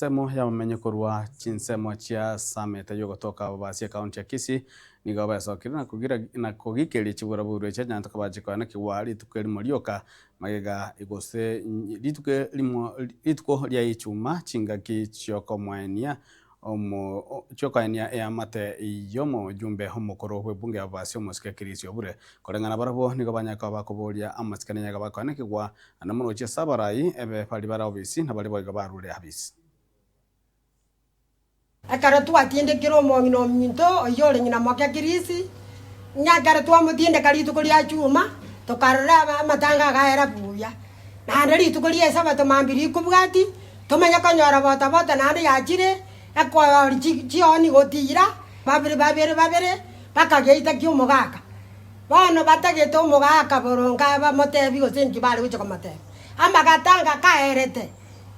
Ensemo y'abamenyi korwa chinsemo chia Samete y'ogotoka Bobasi ekaunti ya Kisii nigo besokire na kogira na kogikeria chiburaburu echi onye tokabache koenekigwa rituko erimo rioka magega gose rituko erimo rituko ria Ichuma chingaki chiokomoenia omo chiokoenia eamate y'omojumbe omokoro bw'ebunge ya Bobasi omosike Chris Obure. Koreng'ana barabwo nigo banyare koba bakoboria amasikani onye bakoenekigwa Naende moroche ase abarai, ebe baria bare obisi, na baria boigo barure abisi. Ekero twatindekire omong'ina ominto oyio ore ng'ina moke Kirisi, ng'a ekero twamotindeka rituko ria chuma, tokarora amatanga agaera buya. Naende rituko ri'Esabato mambia rikobwati, tomanye konyora bota bota naende yachire, ekoori chioni gotiira, babere babere babere, bakageita ki'omogaka. Bono batagete omogaka boronge abamotebie gose inki bare gochia komotebia. Amagatanga kaerete,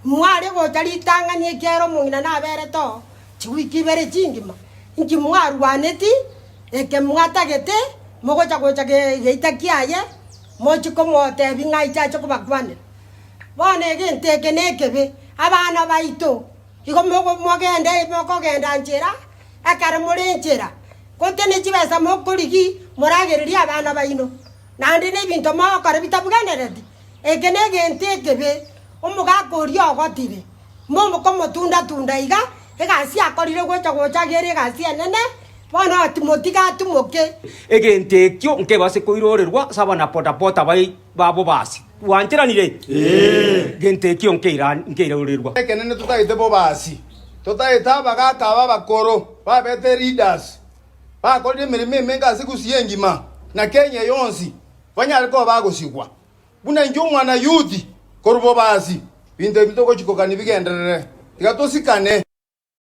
mware gocha ritang'ani ekiagera omong'ina naberete oo chiwiki ibere chingima, inki mwarwaneti eke mwatagete mogocha gocha geita kiaye mochie komotebia ng'a aiche ache kobakwanera. Bono egento eke nekebe, abana baito igo mogende mokogenda nchera ekero more nchera. Gote ne chibesa mokorigia moragererie abana baino, naende nebinto mogokora bitabwenereti. Eke negento ekebe, omogaka oria ogotire, mokomotunda-tunda iga, egasi akorire gocha gocha ere egasi enene, bono motige atimoke. Egento ekio nkebase koirorerwa ase abanabodaboda ba bobasi. Twancheranire? Gento ekio nkeirorerwa. Ekenene totagete bobasi, totagete abagaka aba abakoro babete leaders, bakorire emeremo emenge ase Gusii engima na Kenya yonsi, banyare koba bagosigwa. Buna inche omwana youth korwa bobasi, binto ebi togochi kogania bigenderere. Tiga tosikane.